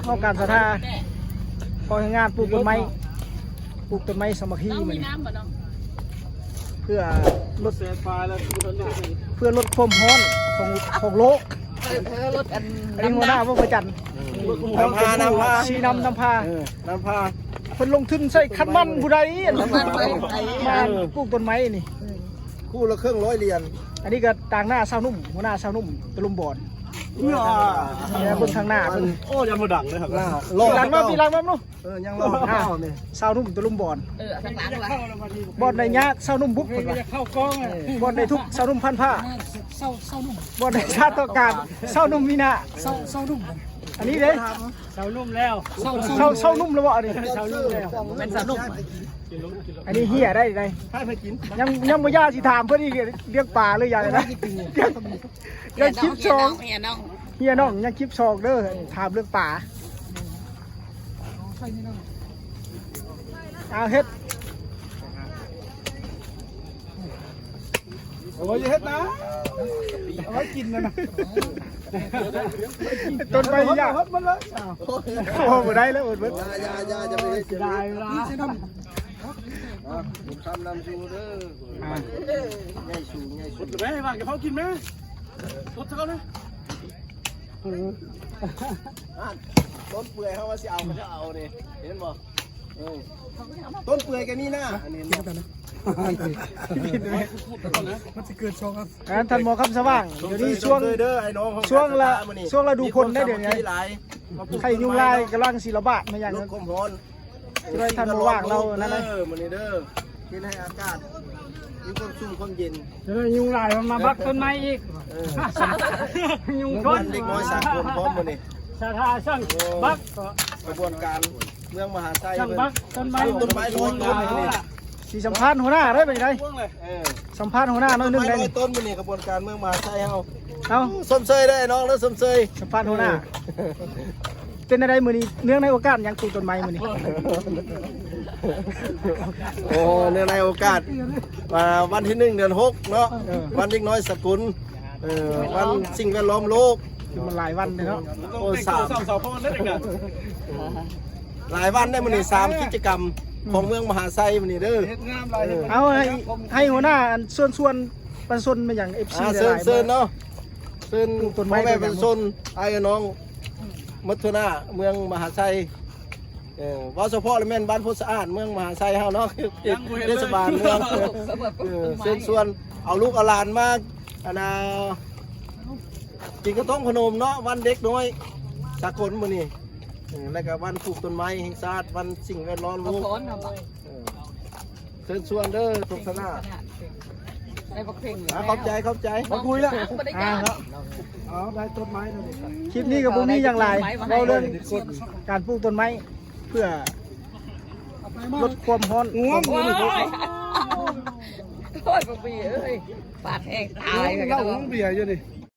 ເອົາການສະທາ ເອົາແຮງງານປູກຕົ້ນໄມ້ ປູກຕົ້ນໄມ້ສາມັກຄີ ເອົາ ມື້ນີ້ ມີນ້ຳບໍ່ເນາະ? ເພື່ອລົດ ແຊນປາຍແລ້ວ ເພື່ອລົດຄວາມຮ້ອນຂອງ ຂອງໂລກ. ເອີ ເອີ ລົດອັນ ອັນນີ້ຫົວໜ້າ ນ້ຳ ເວົ້າພະຈັນ ອືມ ນຳພາ ນຳພາ ຊີ້ນຳ ນຳພາ ເອີ ນຳພາ ເພິ່ນລົງທຶນໃສ່ຄັນມັນຜູ້ໃດ ອັນ ນ້ຳມັນໄປ ມາ ເອີ ປູກຕົ້ນໄມ້ນີ້ ອືມ ຄູ່ລະເຄິ່ງຮ້ອຍຫຼຽນ. ອັນນີ້ກໍຕາງໜ້າຊາວໜຸ່ມ ຫົວໜ້າຊາວໜຸ່ມຕະລຸມບອນ ແຕ່ເບິ່ງທາງໜ້າເພິ່ນ ໂອ້ ຍັງບໍ່ດັງເລີຍ ໜ້າ ຫຼັງມາ ປີຫຼັງມາເນາະ. ເອີ ຍັງລໍ ອ້າວ ຊາວໜຸ່ມຕະລຸມບອນ ເອີ ທາງຫຼັງ ບ່ອນໃດຍາກຊາວໜຸ່ມບຸກ ເພິ່ນວ່າ ເຂົ້າກ້ອງ ເອີ ບ່ອນໃດທຸກຊາວໜຸ່ມພັນຜ້າ ຊາວ ຊາວໜຸ່ມ ບ່ອນໃດຊາດຕ້ອງການຊາວໜຸ່ມມີໜ້າ ຊາວ ຊາວໜຸ່ມ ອັນນີ້ເດ້ ຊາວໜຸ່ມແລ້ວ ຊາວ ຊາວ ຊາວໜຸ່ມແລ້ວບໍ່ ອັນນີ້ ຊາວໜຸ່ມແລ້ວ ເປັນຊາວໜຸ່ມ ອັນນີ້ເຮຍໄດ້ ໄດ້ ໃຫ້ໄປກິນ ຍັງ ຍັງບໍ່ຢາກຊິຖາມເພິ່ນອີກ ລ້ຽງປາຫຼືຍັງນະ ຍັງຄລິບສອງ ເຮຍນ້ອງ ເຮຍນ້ອງ ເຮຍນ້ອງ ຍັງຄລິບສອງເດີ ຖາມເລື່ອງປາ. ເອົາເຮັດ ໂອ້ຍ ຢ່າເຮັດນະ ເອົາໄວ້ກິນນະ ຕົ້ນໄມ້ຍາກ ເອົາໝົດເລີຍ ໂອ້ ບໍ່ໄດ້ແລ້ວ ອດໝົດ ຢ່າ ຢ່າ ຢ່າໄປເຮັດ ເສຍດາຍເວລາ ບຸນຄຳນຳຊູເດີ ອ່າ ໃຫຍ່ສູງ ໃຫຍ່ສູງ ແມ່ວ່າຈະເຜົາກິນແມ່ ສົດຊະກ່ອນນະ. ອ່າ ຕົ້ນເປື່ອຍເຮົາວ່າຊິເອົາ ເຂົາຈະເອົານີ້ ເຫັນບໍ່? ເອີ ຕົ້ນເປື່ອຍກໍມີນະ ອັນນີ້ ມັນຊິເກີດຊ່ອງ ອັນທ່ານໝໍຄຳສະຫວ່າງ ດຽວນີ້ຊ່ວງ ຊ່ວງລະ ຊ່ວງລະດູຝົນໄດ໋ ດຽວນີ້ ໄຂ້ຍຸງລາຍກຳລັງຊິລະບາດມາຫຍັງ ລົດຄວາມຮ້ອນ ຊິໄດ້ທັນບໍ່ວ່າງລາວນັ້ນເດີ ມື້ນີ້ເດີ ເຮັດໃຫ້ອາກາດມີຄວາມຊຸ່ມຄວາມເຢັນ ຈະໄດ້ຍຸງລາຍມັນມາບັກຕົ້ນໄມ້ອີກ ເອີ ຍຸງຊົນ ເດັກນ້ອຍສາກົນພ້ອມມື້ນີ້ ສາທາສັ່ງບັກ ຂະບວນການເມືອງມະຫາໄຊ ສັ່ງບັກຕົ້ນໄມ້ ປູກຕົ້ນໄມ້ຮ້ອຍຕົ້ນມື້ນີ້ ຊິສຳພາດຫົວໜ້າໄດ້ບັດນີ້ໄດ໋ ເອີ ສຳພາດຫົວໜ້າໜ້ອຍໜຶ່ງໄດ້ ຕົ້ນໄມ້ຮ້ອຍຕົ້ນມື້ນີ້ ຂະບວນການເມືອງມະຫາໄຊເຮົາ ເອົ້າ ຊົມເຊີຍເດີນ້ອງເດີ ຊົມເຊີຍ ສຳພາດຫົວໜ້າ ເອີ ເປັນຈັ່ງໃດມື້ນີ້ ເນື່ອງໃນໂອກາດຫຍັງປູກຕົ້ນໄມ້ມື້ນີ້? ໂອ້ ເນື່ອງໃນໂອກາດ ອ່າ ວັນທີໜຶ່ງ ເດືອນຫົກເນາະ ເອີ ວັນເດັກນ້ອຍສາກົນ ເອີ ວັນສິ່ງແວດລ້ອມໂລກ ມັນຫຼາຍວັນເດເນາະ ໂອ້ ສາມ ຫຼາຍວັນໄດ໋ມື້ນີ້ ສາມກິດຈະກຳຂອງເມືອງມະຫາໄຊມື້ນີ້ເດີ ເຮັດງາມຫຼາຍ ເອີ ເຮັດງາມ ເອົາໃຫ້ ໃຫ້ຫົວໜ້າອັນເຊີນຊວນປະຊາຊົນແມ່ນຫຍັງ ເອັຟຊີ ອ່າ ເຊີນ ເຊີນເນາະ ເຊີນພໍ່ແມ່ປະຊາຊົນ ອ້າຍນ້ອງ ໝົດທົ່ວໜ້າເມືອງມະຫາໄຊ ເອີ ເວົ້າສະເພາະລະແມ່ນບ້ານໂພນສະອາດ ເມືອງມະຫາໄຊເຮົາເນາະ ເທດສະບານເມືອງ ເອີ ເຊີນຊວນເອົາລູກເອົາຫຼານມາ ອັນນ່າ ກິນເຂົ້າຕົ້ມຂະໜົມເນາະ ວັນເດັກນ້ອຍສາກົນມື້ນີ້ ເອີ ແລ້ວກະວັນປູກຕົ້ນໄມ້ແຫ່ງຊາດ ວັນສິ່ງແວດລ້ອມໂລກ ເອີ ເຊີນຊວນເດີທຸກທ່ານ ໄດ້ບັກເພັງ ອ່າ ຂອບໃຈ ຂອບໃຈ ບັກກຸຍລະ ບໍ່ໄດ້ ອ່າ ເອົາ ໄດ້ຕົ້ນໄມ້ແລ້ວ ຄລິບນີ້ກໍບໍ່ມີຫຍັງຫຼາຍ ເວົ້າເລື່ອງການປູກຕົ້ນໄມ້ ເພື່ອລົດຄວາມຮ້ອນ ໂອ້ຍ ໂອ້ຍ ບັກບີເອີຍ ປາກແຫ້ງຕາຍ ເຫຼົ້າເບຍຢູ່ນີ້.